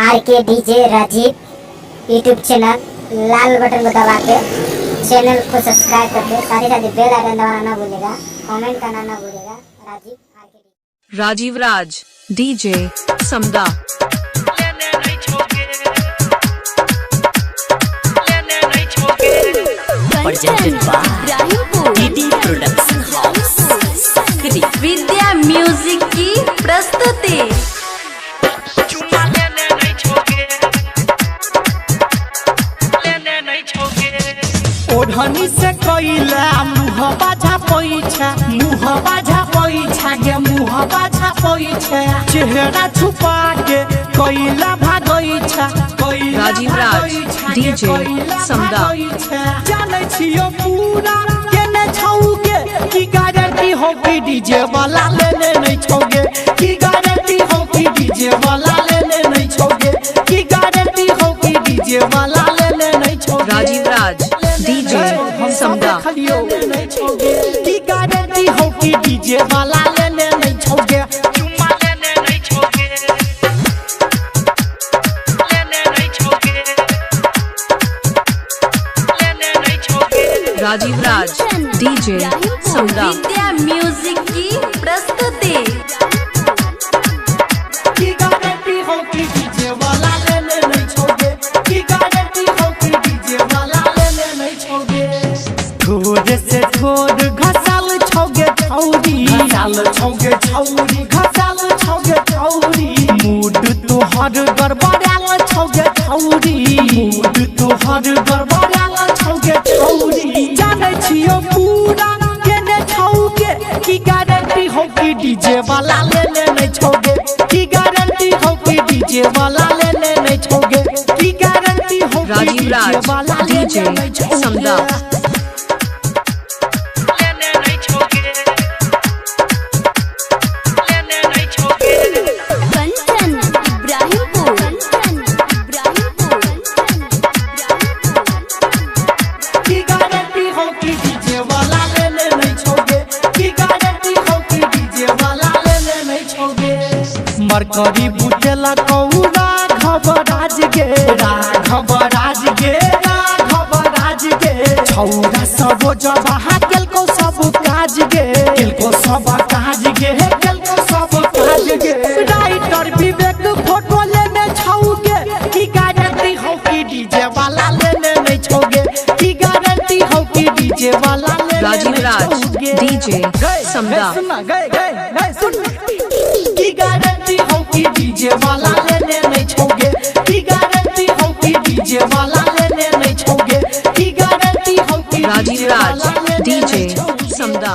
R K DJ Rajiv YouTube channel लाल button को दबा के चैनल को सब्सक्राइब करके साथ ही साथ बेल आइकन दबाना ना भूलिएगा, कमेंट करना ना भूलिएगा। Rajiv R K Rajiv Raj DJ Samda. Presented by DD Production House, Sakri. Vidya music की प्रस्तुति। ओढ़नी से कैला मुँह बाझा पैछा, मुँह बाझा पैछा गे, मुँह बाझा पैछा, चेहरा छुपा के कैला भागैछा, कैला राजीव राज, भागैछा गे, DJ कैला समदा। भागैछा। जानै छियो पूरा केने छौगे, की गारंटी हो कि डीजे वाला लेने नहीं छौगे, की गारंटी हो कि डीजे वाला लेने नहीं छौगे, की गारंटी हो कि डीजे वाला लेने नहीं छौगे। राजीव राज डीजे समदा। की गारंटी हो कि डीजे वाला लेने नहीं छोगे। राजीव राज डीजे समदा। विद्या म्यूजिक की प्रस्तुति। की गारंटी हो कि डीजे वाला लेने नहीं छोगे, की गारंटी हो कि डीजे वाला लेने नहीं छोगे। ठोर से ठोर घसाल छोगे छौरी, घसाल छोगे छौरी, घसाल छोगे छौरी, मूड तोहर गड़बड़ाल छोगे छौरी, मूड तोहर गड़बड़ाल छोगे छौरी। जानै छियो पूरा केने छौगे, की गारंटी हो कि डीजे वाला लेने नहीं छोगे, की गारंटी हो कि डीजे वाला लेने नहीं छोगे, की गारंटी हो कि राजीव डीजे राज, वाला लेने डीजे नहीं छोगे। समदा। कंचन इब्राहिमपुर, कंचन इब्राहिमपुर, कंचन इब्राहिमपुर। की गारंटी हो कि डीजे वाला लेने नहीं छोगे, की गारंटी हो कि डीजे वाला लेने नहीं छोगे। मरकरी बुतेला कौ राघव राज गे, राघव राज गे, राघव राज गे, छौरा सब जबाहा केलको सब काज गे, केलको सब काज गे, केलको सब काज गे। राइटर विवेक फोटो लेने छौगे, की गारंटी हो कि डीजे वाला लेने नहीं छोगे, की गारंटी हो कि डीजे वाला लेने राजीव नहीं राज, छोगे। डीजे गए, समदा। गए, सुनना, गए, गए, गए, सुन। की गारंटी हो कि डीजे वाला लेने नहीं छोगे, की गारंटी हो कि डीजे वाला लेने नहीं छोगे, की गारंटी हो कि राजीव डीजे राज वाला लेने डीजे नहीं छोगे। समदा।